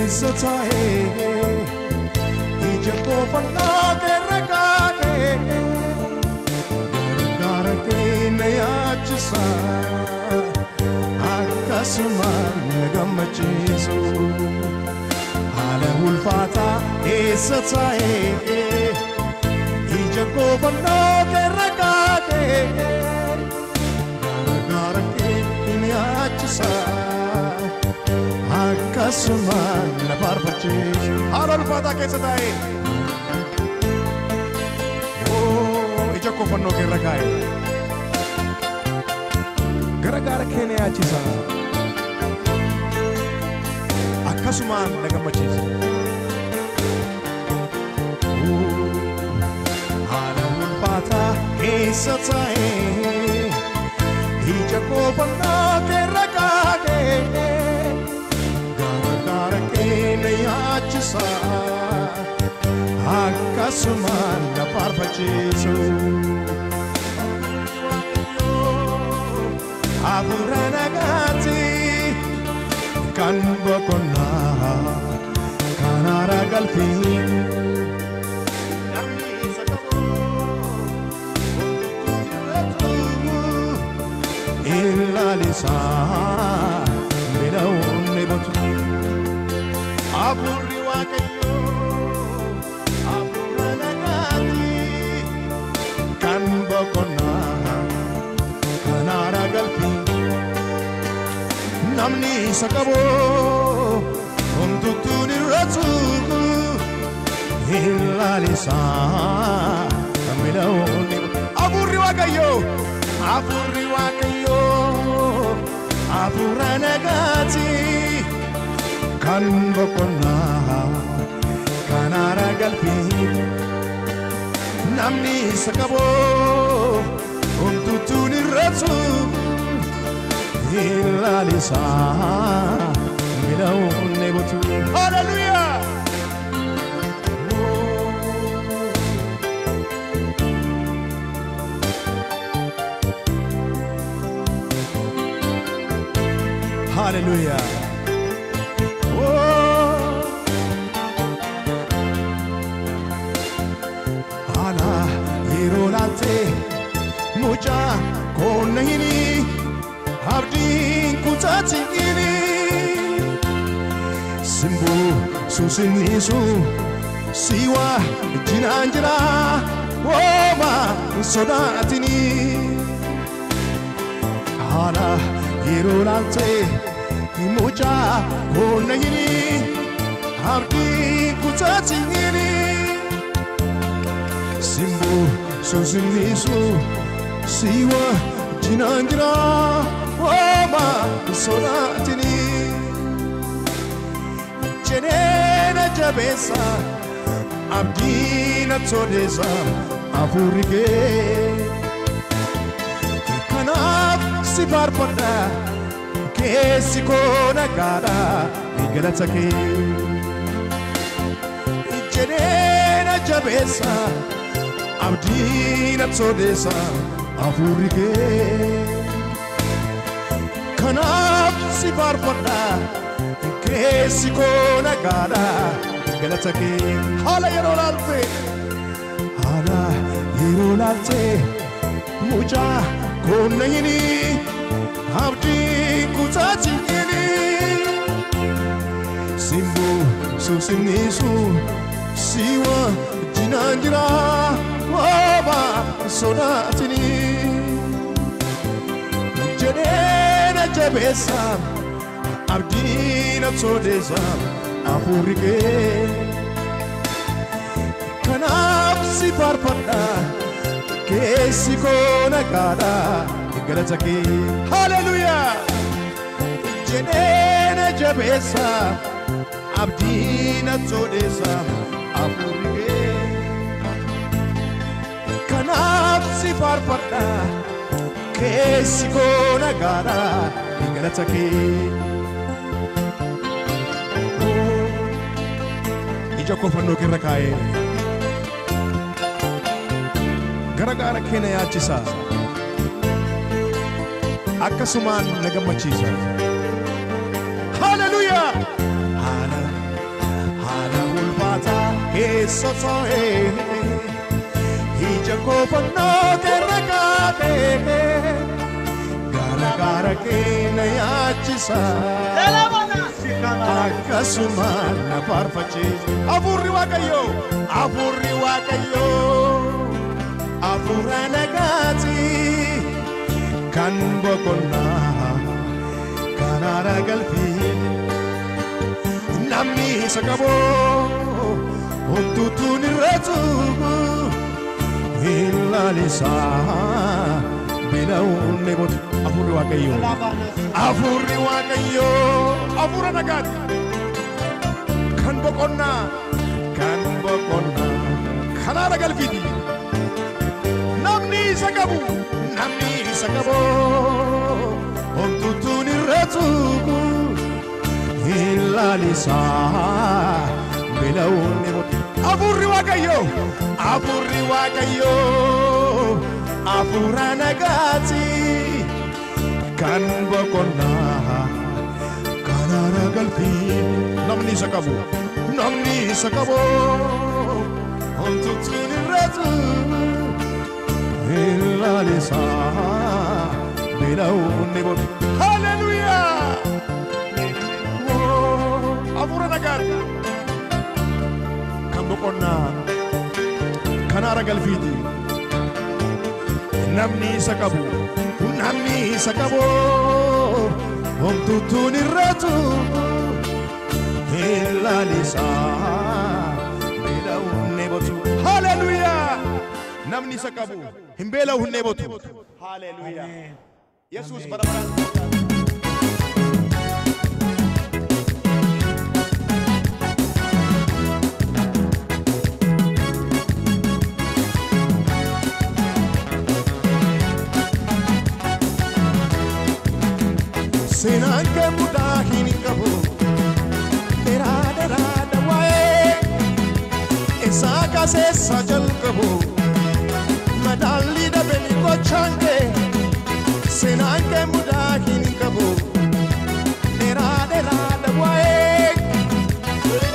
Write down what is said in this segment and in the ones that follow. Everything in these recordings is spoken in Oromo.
keessa taa'ee ija koo fannoo keerra kaa'ee gargaara kee na yaachisa akkasumaan na gammachiisu haala ulfaataa keessa taa'ee ija koo fannoo keerra kaa'ee gargaara kee na yaachisa akkasumaan na faarfachiisu haala ulfaataa keessa taa'ee ija koo fannoo keerra kaa'ee gargaara kee na yaachisa akkasumaan na gammachiisa. Haala ulfaataa keessa taa'ee ija koo fannoo keerra kaa'ee gargaara kee na yaachisa akkasumaan na faarfachiisu. Hafuura nagaati kan boqonnaa kan haara galfii namni isa qabu ilaalisaa beela'uun dheebotu. Hafuurri Waaqayyoo hafuura nagaati kan boqonnaa kan haara galfii namni isa qabu homtuutuun irratu ilaalisaa kan beela'uun dheebotu. Hafuurri Waaqayyoo Hafuurri Waaqayyoo hafuura nagaati kan boqonnaa kan haara galfii namni isa qabu homtuutuun irratu ilaalisaa beela'uun dheebotu. Haleluuyaa. Hallelujah. Oh. Haala yeroo laaltee mucaa koonna hini abdiin kutaatiini simboo suusinniisu siwa jinaan jira hooma sodaatini. Haala yeroo laaltee mucaa koonna hini abdiin kutaatiini simboo suusinniisu siwa jinaan jira hooma sodaatini. Jedhee na jabeessa abdii na toleessa hafuurri kee kanaaf si faarfadha keessi koo nagaadha galata kee. Jedhee na jabeessa abdii na toleessa hafuurri kee kanaaf si faarfadha keessi koo nagaadha galata kee. Haala yeroo laaltee Haala yeroo laaltee mucaa koonna hini abdii kutaatiini simboo suusinniisu siwa jinaan jira hooma sodaatini jedhee na jabeessa abdii na toleessa hafuurri kee kanaaf si faarfadha keessi koo nagaadha galata kee. Haleluuyaa. Jedhee na jabeessa abdii na toleessa hafuurri kee kanaaf si faarfadha keessi koo nagaadha galata kee. Ija koo fannoo keerra kaa'ee gargaara kee na yaachisa akkasumaan na gammachiisa. Haleluuyaa. Haala mataa keessa so'ee ija koo fannoo keerra kaatee gara gaara keenya yaachisa akkasumaan na faarfachiisa. Hafuurri Waaqayyoo, hafuurri Waaqayyoo, hafuura nagaati kan boqonnaa kan haara galfii. Namni isa qabu homtuutuun irra tuubu hin laalisaa beela'uun ni booda. Hafuurri Waaqayyoo, hafuurri Waaqayyoo, hafuura nagaati kan boqonnaa, kan boqonnaa kan haara galfiiti. Namni isa qabu, namni isa qabu homtuutuun irra tuubu hin laalisaa beela'uun ni booda. Hafuurri Waaqayyoo, hafuurri Waaqayyoo, hafuura nagaati kan boqonnaa kan haara galfii. Namni isa qabu, namni isa qabu homtuutuun irra tuubu hin laalisaa beela'uun ni booda. Haleluuyaa! Hafuura nagaati kan boqonnaa kan haara galfiiti. Namni isa qabu, namni isa qabu homtuutuun irra tuubu hin laalisaa beela'uun ni booda. Haleluuyaa! Namni isa qabu hin beela'u hin dheebotu. Haleluuyaa! Yesuus bara baraan. Seenaan kee mudaa hin qabu dheeraa dheeraa dawaa'ee eessaa kaaseessa jalqabu madaalli dhabee gochaan kee. Seenaan kee mudaa hin qabu dheeraa dheeraa dawaa'ee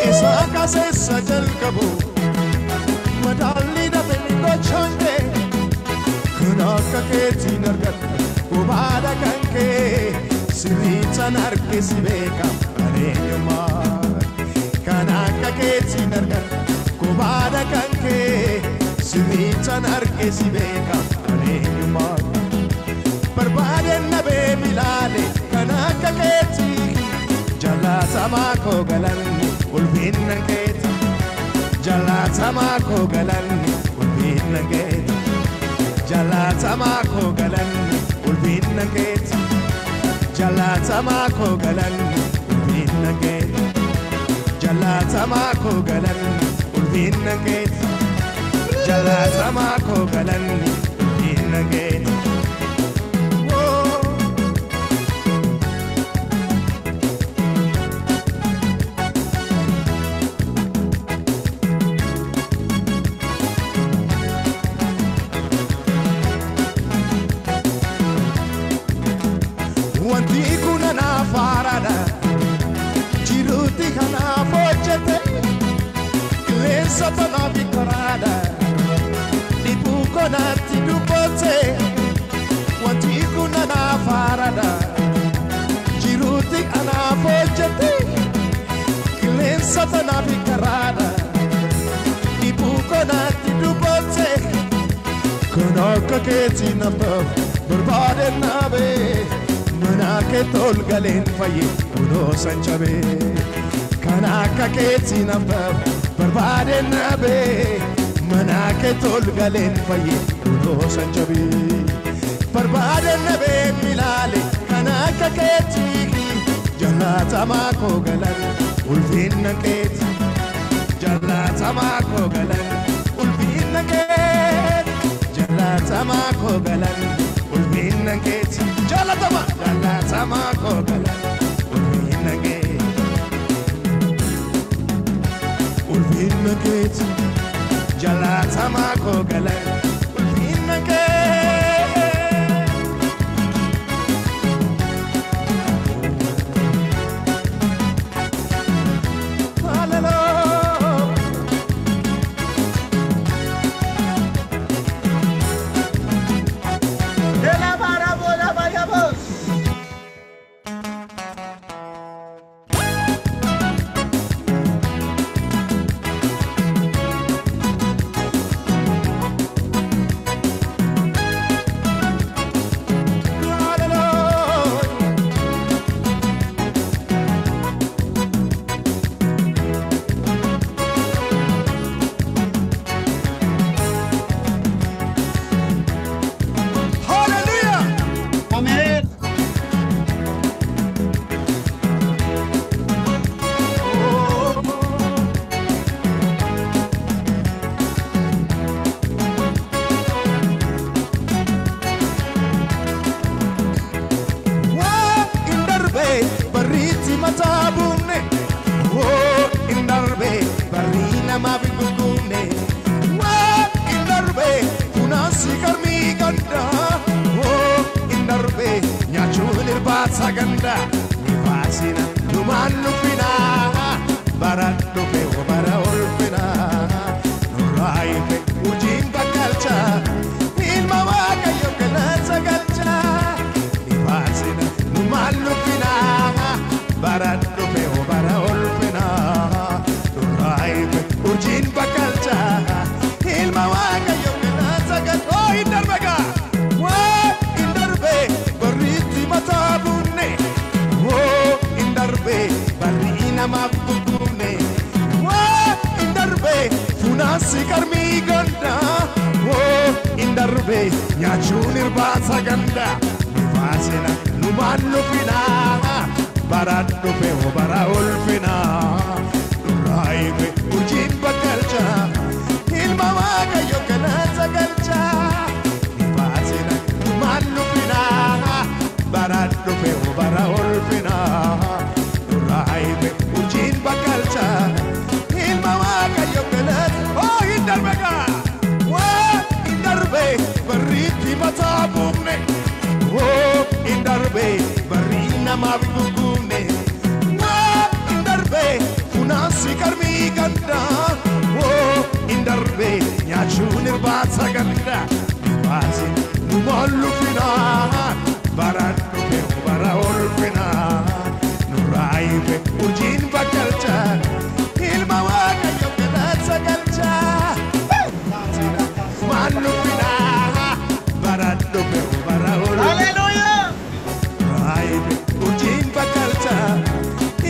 eessaa kaaseessa jalqabu madaalli dhabee gochaan kee. Kan akka keetiin argadhu gubaadha kan kee. Sirriichaan harki si beeka eenyummaa kan akka keetiin argadhu gubaadha kan kee. Sirriichaan harki si beeka eenyummaa barbaadeen nabee milaale kan akka keetii jaallatamaa koo galanni ulfinna keeti jaallatamaa koo galanni ulfinna keeti jaallatamaa koo galanni ulfinna keeti. Jaallatamaa koo galanni ulfinna keeti jaallatamaa koo galanni ulfinna keeti jaallatamaa koo galanni ulfinna keeti. Wanti kun anaaf haaraadha jiruutti kanaaf hojjete qilleensa tanaaf karaadha dhibbuu konaatti dubbate. Wanti kun anaaf haaraadha jiruutti anaaf hojjete qilleensa tanaaf karaadha dhibbuu konaatti dubbate. Kan akka keetiin naaf barbaadeen naabee mana kee tol galeen fayyee kunoo san cabee. Kan akka keetiin naaf barbaadeen naabee mana kee tol galeen fayyee kunoo san cabee. Barbaadeen nabee milaale kan akka keetii jaallatamaa koo galan ulfinna keeti jaallatamaa koo galan ulfinna keeti jaallatamaa koo galan ulfinna keeti jaallatama jaallatamaa koo galan ulfinna keeti ulfinna keeti jaallatamaa koo galan ulfinna keeti. Hallelujah. mataa buufne. Oh, hin darbe barri namaaf hin gurgurne. Waa hin darbe funaansi qarmii ganda. Oh, hin darbe nyaachuun irbaata ganda. Ni baasina numaan lufina. Bara dhufe bara ulfina. Nurraa ife urjiin bakkalcha. Ilma Waaqayyo galata galcha. Ni baasina numaan lufina. Bara dhufe bara ulfina. Nurraa ife urjiin bakkalcha. Ilma Waaqayyo galata galcha. Oh, hin darbe gaa. Waa hin darbe barriitti mataa buunne. Oh, hin darbe barri namaaf gurgurne. Waa hin darbe funaansi qarmii ganda. Oh, hin darbe nyaachuun irbaata ganda. Ni baasina numaan lufina. Bara dhufe bara ulfina. Nurraa ife urjiin bakkalcha. Ilma Waaqayyo galata galcha. Ni baasina numaan lufina. Bara dhufe bara ulfina. Nurraa ife urjiin bakkalcha. Ilma Waaqayyo galata. Oh, hin darbe gaa. Waa hin darbe barriitti mataa buufne. Oh, hin darbe barri namaaf hin gurgurne. Waa hin darbe funaansi qarmii ganda. Oh, hin darbe nyaachuun irbaata ganda. Ni baasina numaan lufina. Bara dhufe bara ulfina. Nurraa ife urjiin bakkalcha. Ilma Waaqayyo galata galcha. Numaan lufina. Bara dhufe bara ulfina. Hallelujah. Raibe urjiin bakkalcha.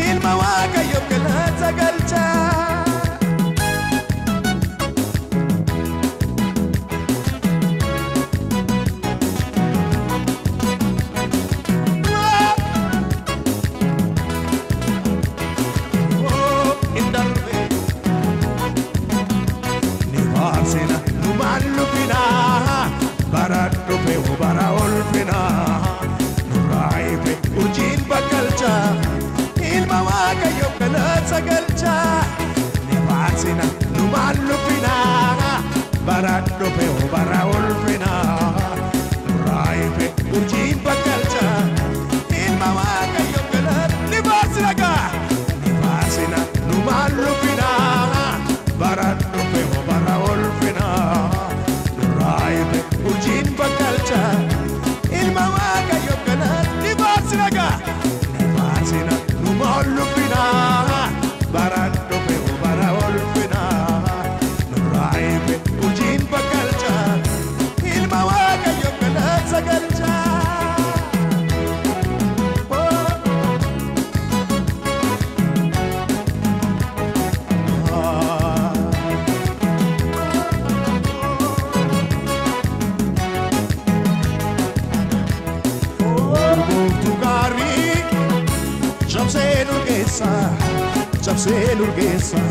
Ilma Waaqayyo galata galcha. Oh, hin darbe. Ni baasina numaan lufina. Bara dhufe bara ulfina. Nurraa ife urjiin bakkalcha. Ilma Waaqayyo galata galcha. Ni baasina numaan lufina. Bara dhufe bara ulfina. Nurraa ife urjiin bakkalcha. Ilma Waaqayyo galata. Ni baasina gaa. Ni baasina numaan lufina. Bara dhufe bara ulfina. Nurraa ife urjiin bakkalcha. Ilma Waaqayyo galata. Ni baasina gaa. Ni baasina numaan lufina. Bara dhufe bara ulfina. Nurraa ife urjiin bakkalcha. Ilma Waaqayyo galata galcha. Oh. Urgooftuu gaarii cabsee nurgeessa, cabsee nurgeessa.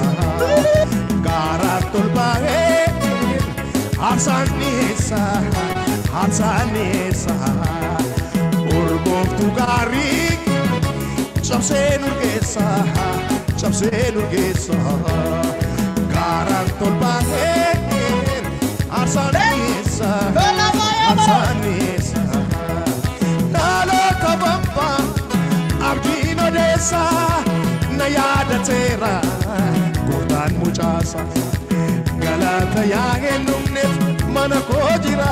Gaaraatti ol baay'ee aarsaan dhiyeessa, aarsaan dhiyeessa. Urgooftuu gaarii cabsee nurgeessa, cabsee nurgeessa. Gaaraatti ol baay'ee aarsaan dhiyeessa, aarsaan dhiyeessa. Dhaloota bambaa abdiin odeessa na yaadateera gooftaan mucaasa. Galata yaa kennumneef mana koo jira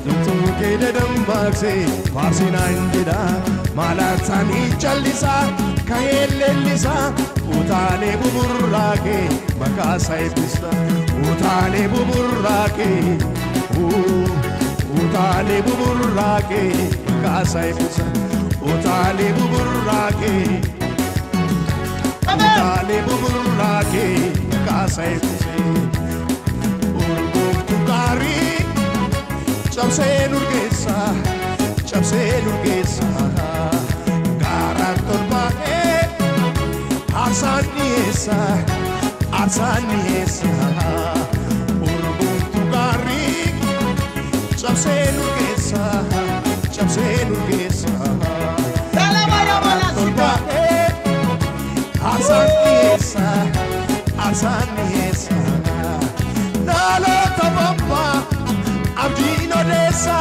tumtuu kee dadambaaqsee faarsinaan jedha. Maalaataanii callisaa ka'ee leellisaa utaalee buburraaqee maqaa isaa eebbisa. Utaalee buburraaqee. Utaalee buburraaqee maqaa isaa eebbisa. Utaalee buburraaqee. Utaalee buburraaqee maqaa isaa eebbise. Urgooftuu gaarii cabsee nurgeessa, cabsee nurgeessa. Gaaraan tolbaa'ee aarsaan dhiyeessa, aarsaan dhiyeessa. Urgooftuu gaarii cabsee nurgeessa, cabsee nurgeessa. Gaaraan tolbaa'ee dhiyeessa, aarsaan dhiyeessa. Dhaloota bobbaa abdiin odeessa,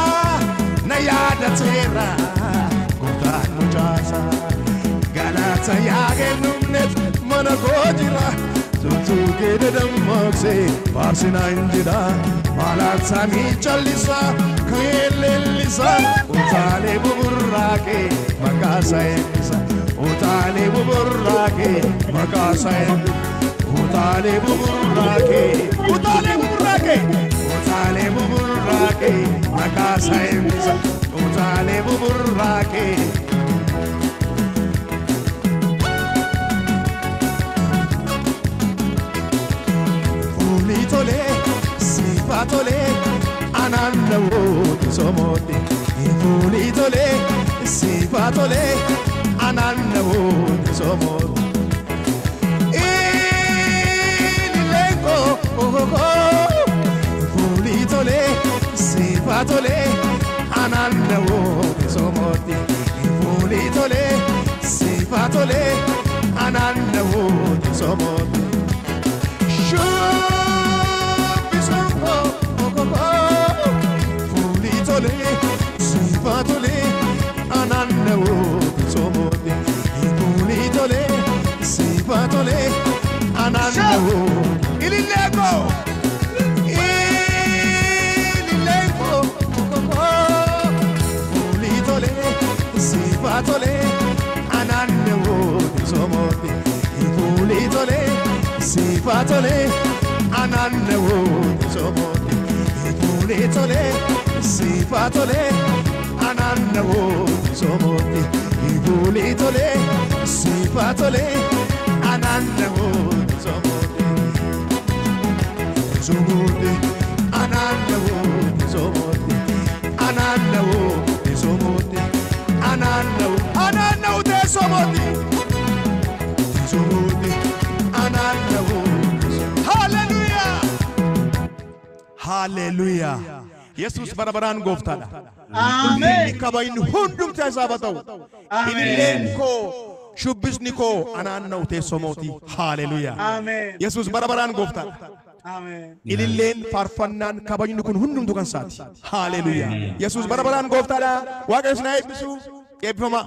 na yaadateera gooftaan mucaasa. Galata yaa kennumneef mana koo jira. Tuntuu keede dammaqsee faarsinaa hin jira. Maalaatsamii callisaa ka'ee leellisaa. Utaalee buburraaqee maqaa isaa eebbisa. Utaalee buburraaqee maqaa isaa eebbisa. Utaalee buburraaqee, utaalee buburraaqee, utaalee buburraaqee maqaa isaa eebbisa. Utaalee buburraaqee. Fuulli tolee, siifaa tolee, anaan namooti somooti. Fuulli tolee, siifaa tolee, anaan namooti somooti. Ililleen koo, fuulli tolee, siifaa tolee, anaan namooti somooti. Fuulli tolee, siifaa tolee, anaan namooti somooti. Shubbisuun koo, fuulli tolee, siifaa tolee, anaan namooti somooti. Fuulli tolee, siifaa tolee, anaan namooti. Ilillee koo, ilillee koo, fuulli tolee, siifaa tolee, anaan namooti somooti. Fuulli tolee, siifaa tolee, anaan namooti somooti. Fuulli tolee, siifaa tolee, anaan namooti somooti. Fuulli tolee, siifaa tolee, anaan namooti somooti. Somooti, anaan namooti somooti. Anaan namooti somooti. Anaan namooti, anaan namooti somooti. Somooti, anaan namooti. Hallelujah! Hallelujah! Yesus bara baraan gooftaadha. Ameen. Ulfinni kabajni hundumti isaaf haa ta'u. Ililleen koo, shubbisni koo anaan na'u teessoo mootii. Hallelujah! Ameen. Yesus bara baraan gooftaadha. Ameen. Ililleen, faarfannaan, kabajni kun hundumtu kan isaati. Hallelujah! Yesus bara baraan gooftaadha. Waaqayyo isin haa eebbisu. Eebbifamaa.